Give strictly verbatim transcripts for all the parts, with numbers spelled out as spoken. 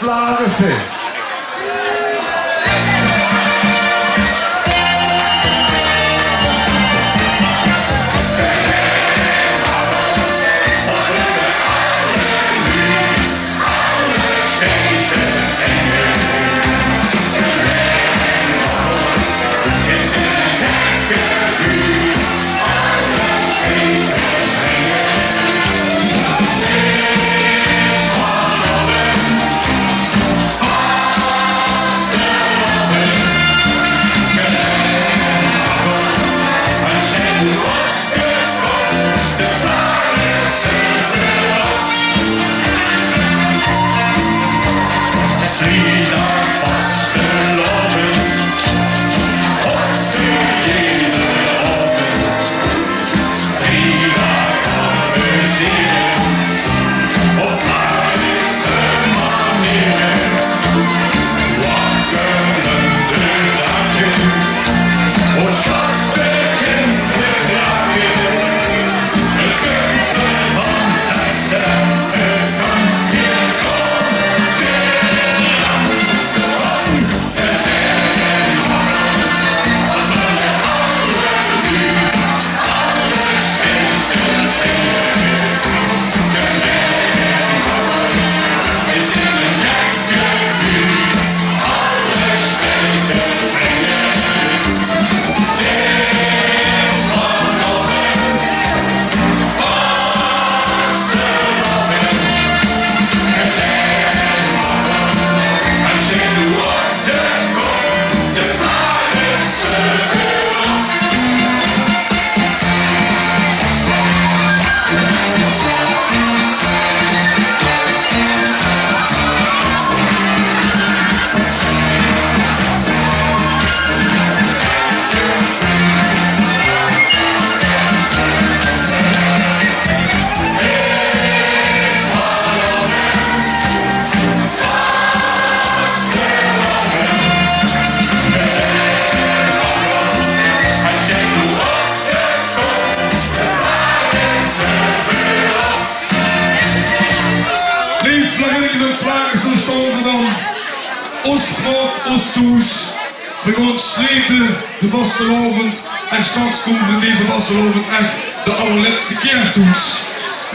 Flaarisse. Leef Flaarisse en Flaarisse, sjtaon v'r dan. Ós sjmaak, ós thoes. V'r gaon sjlete de vastelaovend. En sjtraks kómme v'r in deze vastelaovend ech de allerlètste kier thoes.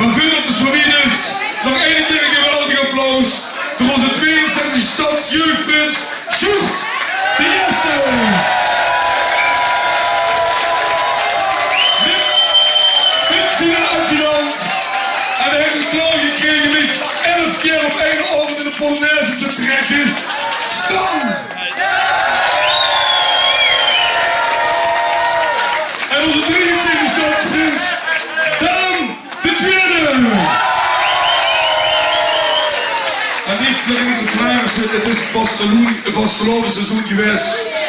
Mer veurdat 't veurbie is, nog eine kier ein geweldig applaus veur ózze tweeënzestigste stadsjeugprins, Sjoerd d'n Ierste. Mit, mit zien adjudant. En hae haet 't klaorgekrege mich elf kier op eine aovend in de polonaise te trèkke. Stan! En ózze drieëntwintigste stadsprins, Daan de Twiede. En neet veur niks, Flaarisse, 't is vastelaovend-, vastelaovesseizoen gewaes.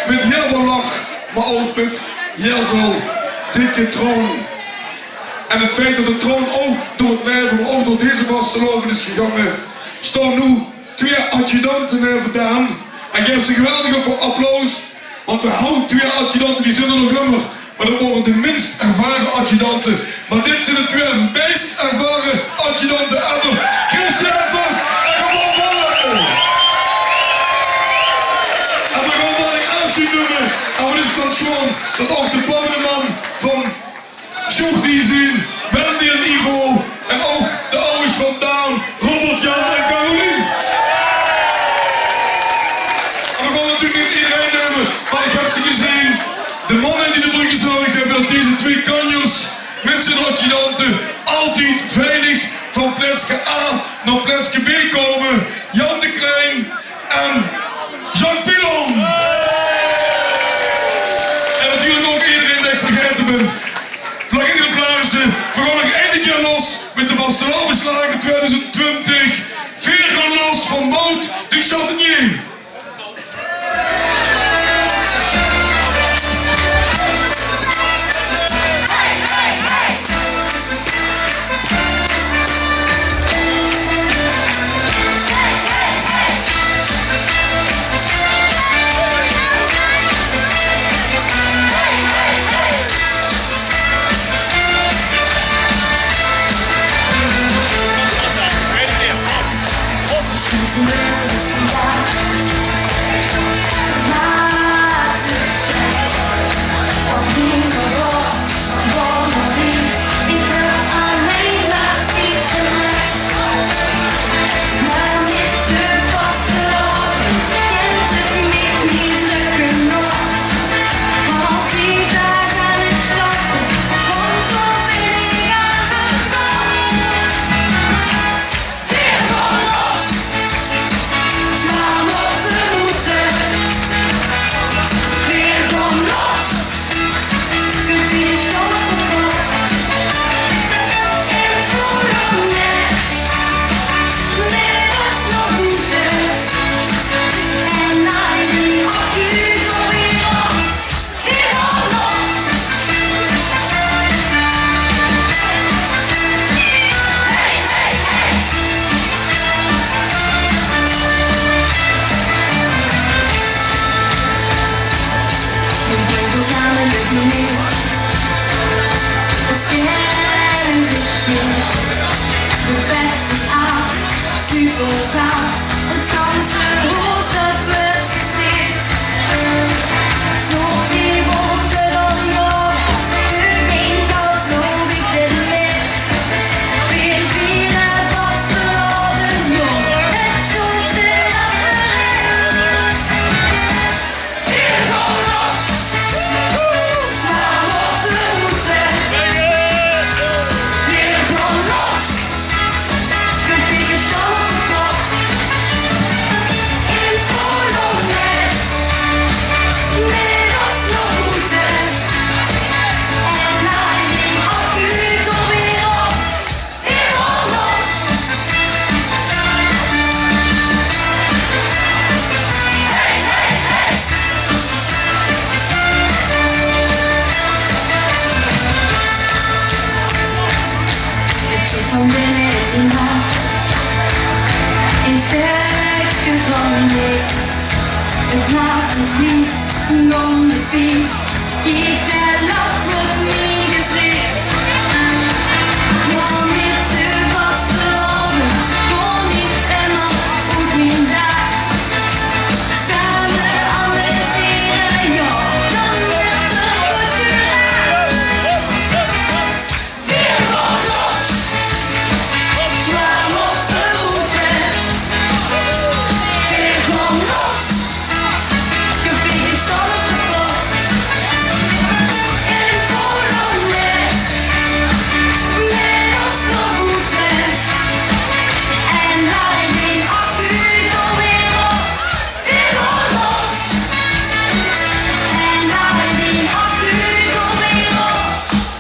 Mit hiel väöl lach, mer ouch mit hiel väöl dikke traone. En 't feit det de traon ouch door 't laeve, mer ouch door deze vastelaovend is gegange, sjtaon noe twieë adjudante naeve Daan. En gaef ze ein geweldig applaus, want v'r hawwe twieë adjudante, die zeen d'r nog ummer. Mer det wore de minst ervare adjudante. Mer dit zeen de twieë meis ervare adjudante ever. Chris Schäfer en Ramon Balle. En v'r gaon dao neet aafsjeit numme, mer 't is dan sjoon det ouch de pap en de mam van Sjoerd hie zeen, Wendy en Ivo, en ouch de awwers van Daan, Robert, Jan en Carolien. En v'r gaon natuurlik neet ederein numme, mer ich höb ze gezeen. De manne die d'rveur gezörg höbbe det deze twieë kanjers mit hun adjudante altied veilig van plaetske A nao plaetske B kómme. Jan de Klein en Jacques Pilon. En natuurlik ouch ederein dae ich vergaete bön. Flaarisse en Flaarisse, v'r gaon nog eine kier los mit de vastelaovesslager twieëdoezend twintig. Veer gaon los van Maud de Chatenier. Super gaaf, 't ganse hoes det wuuert gezeen. Zoe die woonte dan nog, de winkel loop ich in mis. Veer viere vastelaovend, jóng, 't sjoonste det veer höbbe. Veer gaon los. Zwaar op de hoeze. Veer gaon los. Gebied is zo kapot. In Polonaise. Mit os nao hoeze. En laaj dien accu d'r weer op. Van binne in dien hart, ein stökske van mich. 't Maak mich neet minder pien. Kiek, de lach op mien gezicht. Jao, mit de vastelaovend gaon ich ummer oet mien daak. Same amusere, jao, dan wuuert 't good gedaon. Veer gaon los. Zwaar op de hoeze. Veer gaon los. Gebied is zo kapot. In Polonaise. Mit os nao hoeze. En laaj dien accu d'r weer op. Veer gaon los. En laaj dien accu d'r weer op.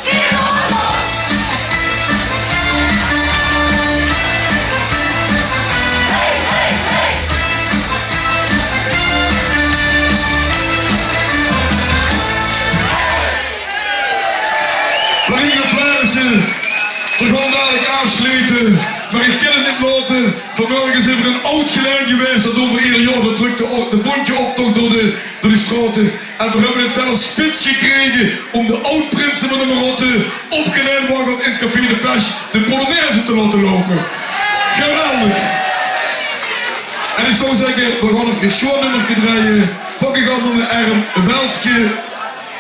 Veer gaon los. Hey, hey, hey. Marieke Flaarissen, veer gaon dalik aafsloete, mer ich kin 't neet laote. Vanmorge zeen veer in Oud-Gelaen gewaes, dao doon veer eder jaor de, trök de, de bóntje optoch door de, door de straote. En veer höbbe 't zelfs spits gekrege óm de oud-prinse van de Marotte op Gelaen Waggert in Café de Pers de polonaise te laote loupe. Geweldig! En ich zou zègke, veer gaon nog ein sjoon nummerke drejje. Pak ich allemaol in de erm, ein welske.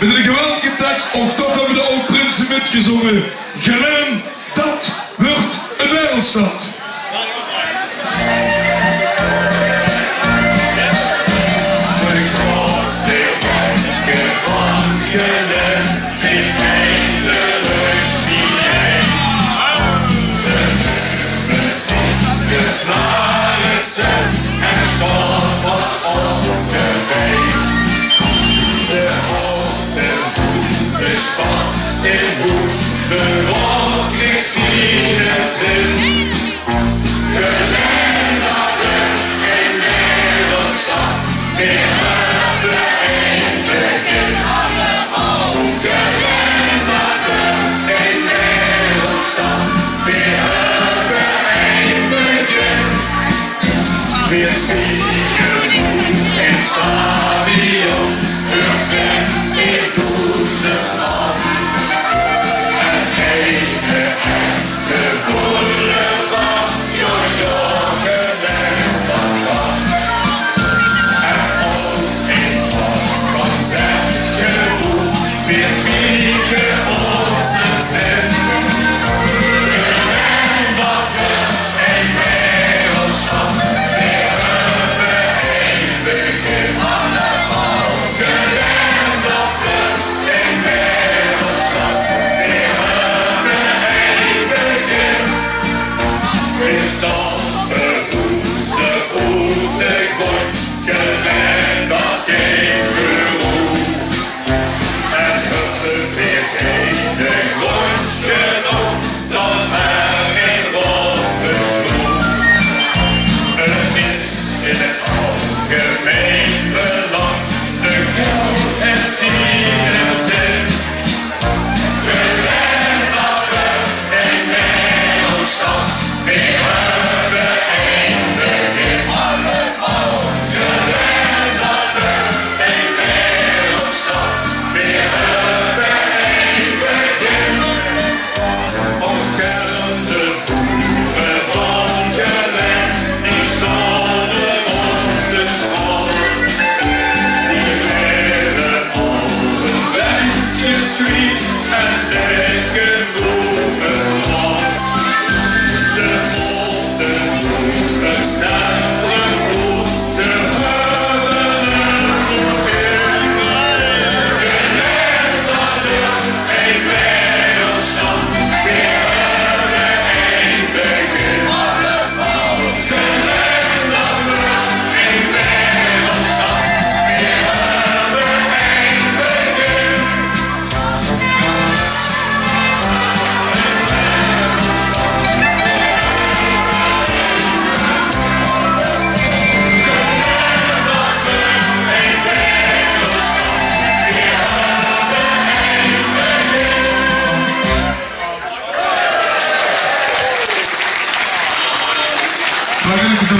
Mit eine geweldige teks, ouch det höbbe de oud-prinse mitgezónge. Gelaen, det wuuert ein waereldsjtad. De groeatste wonke van Gelaen zeen eindelik biejein. Ze neume zich de Flaarissen en sjtaon vas op de bein. Ze haoje de sjpas in hoes, de rok lik ziene zin. Gelaen, det wuuert ein waereldsjtad. Veer höbbe ein begin. Gelaen, det wuuert ein waereldsjtad. Veer höbbe ein begin. Veer kriege ein stadion veur twintigdoezend man. En geine echte boulevard, jao, jao, Gelaen, det kan. En ouch ein groeat concertgeboew, veer kriege ózze zin. Gelaen, det wuuert ein waereldsjtad. Veer höbbe ein begin. Gelaen, det wuuert ein waereldsjtad. Veer höbbe ein begin. Veer sjtampe oet de gróndj. Gelaen, det geit veuroet. En höbbe veer gein gróndj genóg, dan mer ein raodsbesloet. 't Is in 't algemein belang, de koe haet ziene zin. Gelaen, det wuuert ein waereldsjtad. Veer höbbe ein begin. Gelaen, det wuuert ein waereldsjtad. Veer höbbe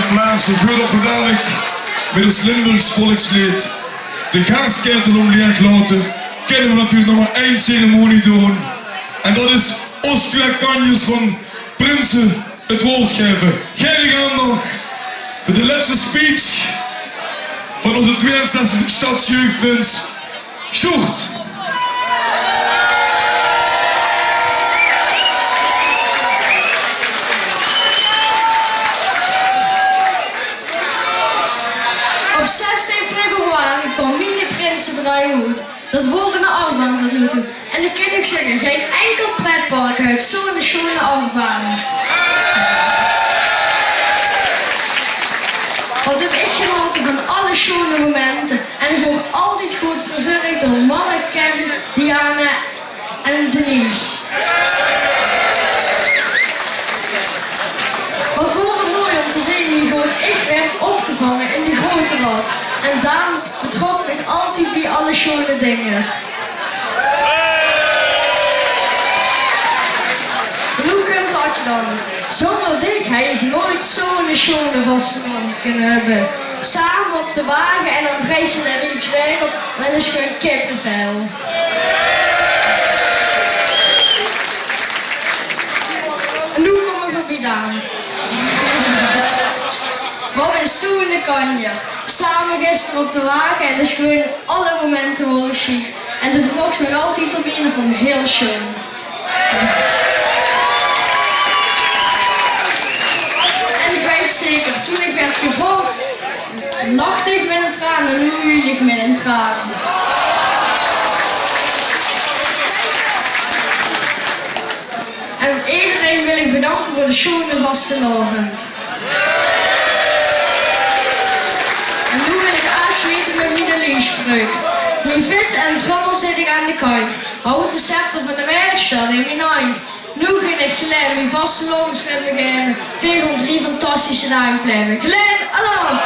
Vlaamse, veurdat v'r dalik mit ós Limburgs volksleed de gaaskaerte ómleeg laote, kinne v'r natuurlik nog mer ein ceremonie doon. En dat is ós twieë kanjers van Prinse 't woord gaeve. Gaer aandacht veur de lètste speech van ózze tweeënzestigste stadsjeugprins, Sjoerd. Op zestien februari kaom miene prinse d'roet. Dat waor 'n achtbaan tot noe toe. En ich kin uch zègke, gein inkel pretpark haet zoe'n sjoon achtbaan. Wat höb ich genaote van alle sjoon momente. En ich waor altied good verzörg door Mark, Kevin, Diana en Denise. Wat waor 't mooi óm te zeen wie good ich waerd opgevange in de groeate raod. En Daan betrok mich altied bie alle sjoon dinger. Noe kump 't dan. Zónger dich haw ich noeats zoe'n sjoon vastelaovend kinne höbbe. Same op de wage en dan dries se de Rieksweg op en dan is 't gewoon kippevel. En noe kómme v'r bie Daan. Wat is zoe'n kanjer. Same gister op de wage en dus gewoon alle momente waore sjoon. En de betrok mich altied tot ein van hieël sjoon. En ich weit zeker, toen ich waerd gevraog, lach ich mit ein traan en noe huil ich mit ein traan. En ederein wil ich bedanke veur de sjoon vastelaovend. En noe wil ich aafsjlete mit mien lieësjpreuk. Mien fits en trommel zèt ich aan de kantj. Haw de scepter van de werkstad in mien handj. Noe gaon ich Glenn mien vastelaovesritme gaeve. Veer gaon drie fantastische daag plenne. Glenn, alaaf!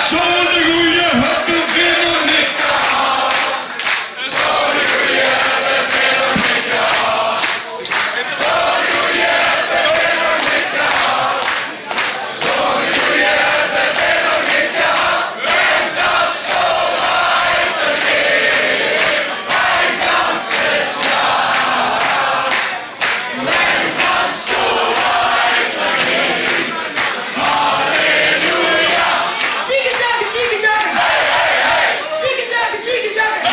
Zoe'n goeie höbbe veer nog neet gehad. Zieke zakke, zieke zakke. Zieke zakke, zieke zakke.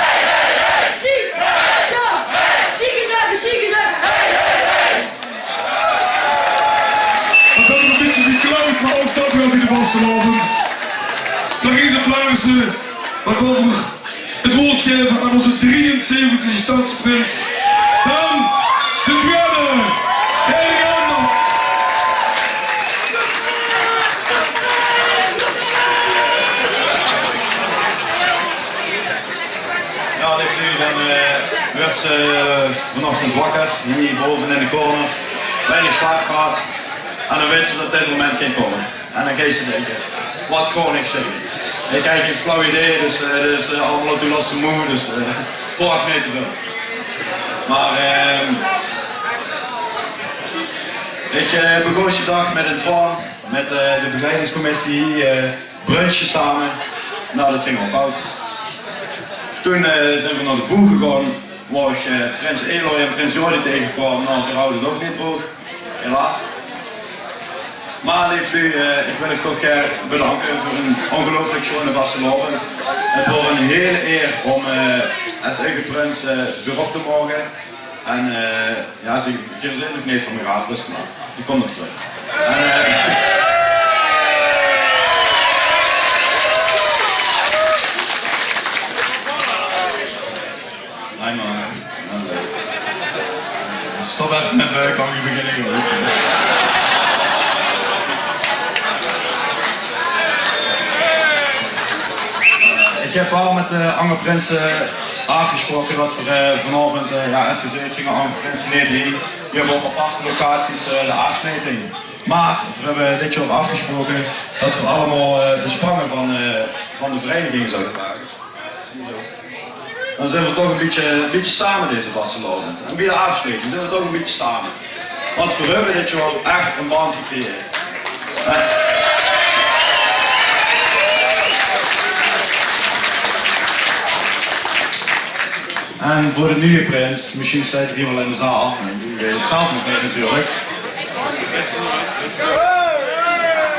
Ziek, zak, zieke zakke, zieke zakke. Veer höbbe ein bietje gekloot, mer ouch dat huuert bie de vastelaovend. Clarisse Flaarisse, veer gaon 't woord gaeve aan ózze drieënzeventigste stadsprins, Daan de Twiede. Gaer aandacht. Jao, leef luuj, dan, eh, wuuert ze, eh, vanochtend wakker, hie bove in de corner. Weinig slaap gehad. En dan weit ze dat dit moment geit kómme. En dan geit ze dinke: wat gaon ich zègke? Ich höb gein flauw idee, dus, eh, dus, eh, allemaol toen waas ze moe, dus, eh, vraog neet te väöl. Mer, ehm, ich, eh, begós de daag mit ein traon, mit, eh, de begeleidingcommissie hie, eh, brunchje same. Nou, dat ging al fout. Toen, eh, zeen v'r nao de boeg gegange, wo ich, eh, prins Eloy en prins Jordi taengekwaam. Nou, veer hawwe 't ouch neet droog, helaas. Mer leef luuj, eh, ich wil uch toch gaer bedanke veur ein óngeluifelik sjoeane vastelaovend. 't Waor ein hieël eer óm, eh, es eigen prins, eh, weer op te moge. En, eh, jao, ze, ze zeen nog neet van mich aaf, rustig mer. Die kump nog trök. En, eh, Nein, mer, eh, stop effe mit, eh, kan ich beginne, huur. Ich höb al mit de anger prinse aafgesproke dat v'r, eh, vanaovend, eh, jao, es gezag, ginge anger prinse neet heen. V'r höbbe op aparte locaties, eh, de aafsjlieting. Mer v'r höbbe dit jaor aafgesproke dat v'r allemaol, eh, de sprange van, eh, van de vereiniging zouwe drage. Dan zeen v'r toch e bietje, e bietje same deze vastelaovend. En bie de aafsjlieting zeen v'r toch e bietje same. Want veer höbbe dit jaor ech ein band gecreëerd. En veur de nuuje prins, mesjiens steit 'r hie waal in de zaal, en dae weit 't zelf nog neet natuurlik.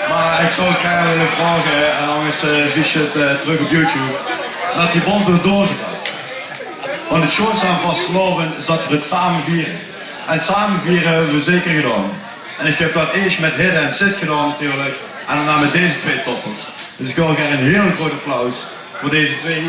Mer ich zou gaer wille vraoge, en angers, eh, zuus se 't, eh, trök op YouTube, det die band wuuert doorgezat. Want 't sjoonste aan vastelaovend is det veer 't same viere. En same viere höbbe veer zeker gedaon. En ich höb det eesj mit Hidde en Sid gedaon natuurlik. En daonao mit deze twee toppers. Dus ich wil gaer ein hieël groeat applaus veur deze twee.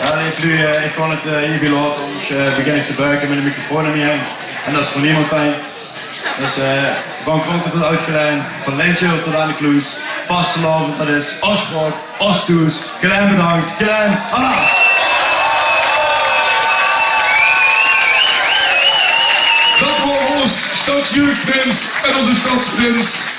Jao, leef luuj, eh, ich gaon 't, eh, hie-bie laote, angers, eh, begin ich te buige mit de microfoon óm mich haer. En det is veur niemes fijn. Dus, eh, van Kronken tot Oud-Gelaen, van Lintje tot aan de Kloes. Vastelaovend, det is ós spraok, ós thoes. Gelaen bedank, Gelaen alaaf! Det waor ós stadsjeugdprins en ózze stadsprins.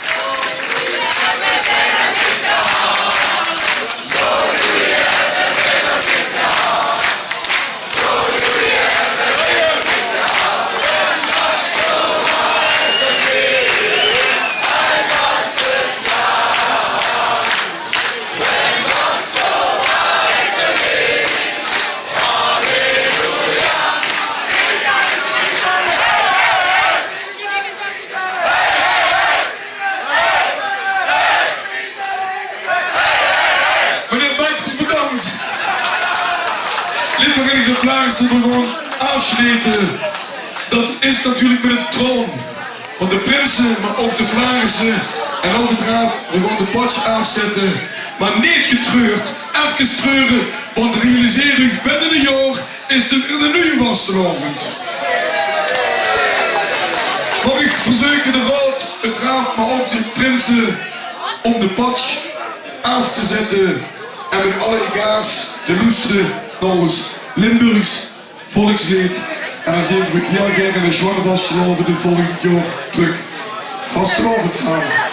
Meneer Bekkers, bedank. Leef Vereniging Flaarisse, veer gaon aafsjlete. Det is natuurlik mit ein traon. Want de prinse, mer ouch de Flaarisse en ouch 't raaf, veer gaon de patsj aafzètte. Mer neet getreurd, efkes treure, want realiseer uch, binne ein jaor is 't weer de nuuje vastelaovend. Mer ich verzeuk de raod, 't raaf, mer ouch de prinse óm de patsj aaf te zètte en mit alle egaars te loestere nao ós Limburgs volksleed. En dan zeen veer uch hieël gaer ein sjoon vastelaovend 't volgend jaor trök. Vastelaovend same.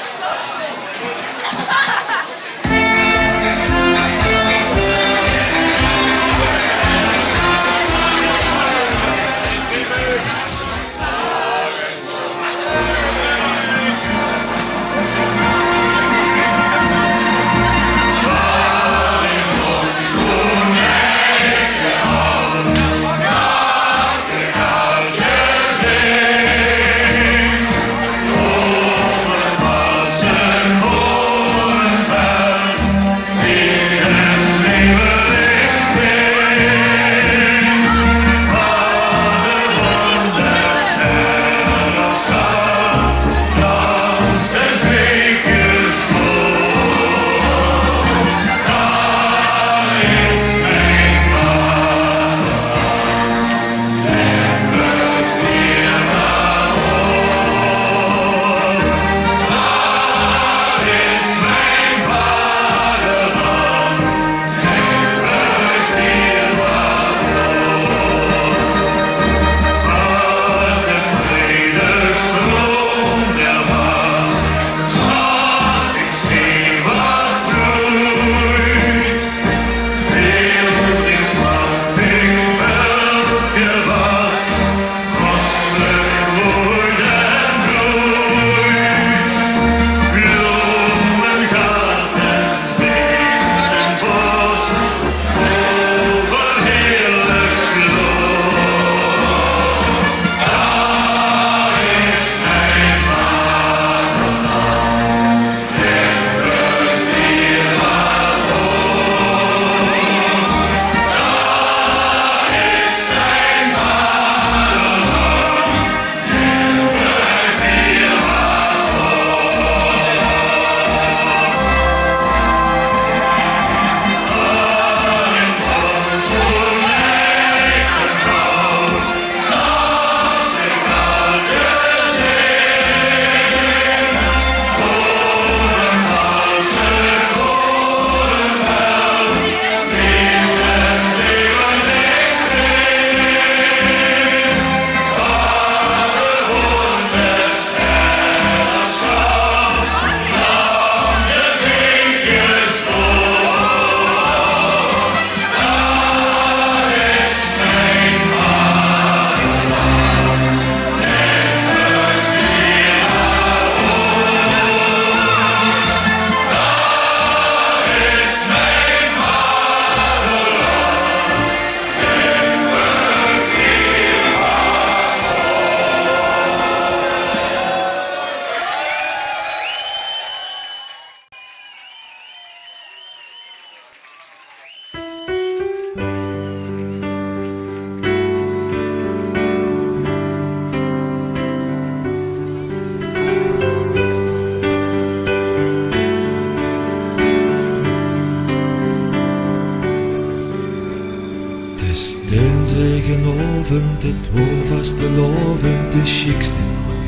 Vandaoge aovend, 't waor vastelaovend, de sjiekste,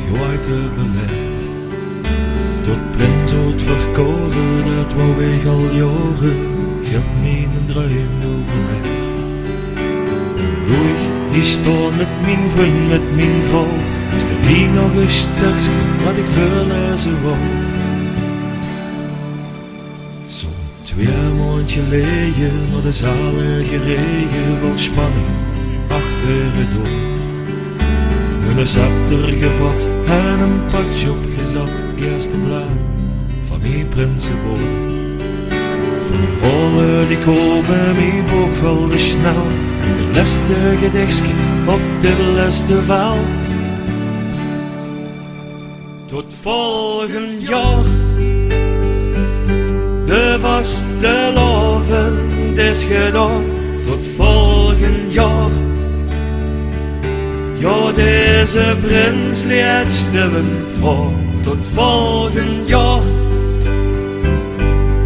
goeie te belaeve. Tot prins oet verkore, det wou ich al jaore, ich höb miene druim noe belaef. Doe ich hie staon mit mien vrundj, mit mien vrouw, is d'r hie nog e stökske waat ich veurlaeze wou. Zoe'n twieë maondj geleje, nao de zaal gereje, vol spanning achter 't door. Miene scepter gevat en e patsje opgezat, ierste blaad van mien prinsebook. Verhaole die kome, mien book vèlt snel, de lèste gedichske op de lèste vel. Tot volgend jaor. De vastelaovend is gedaon. Tot volgend jaor. Jao, deze prins leet stil en traor. Tot volgend jaor.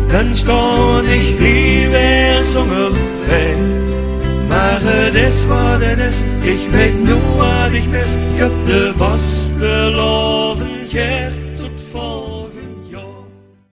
Dan staon ich hie weer zónger veer. Mer 't is waat 't is. Ich weit noe waat ich mis. Ich höb de vastelaovend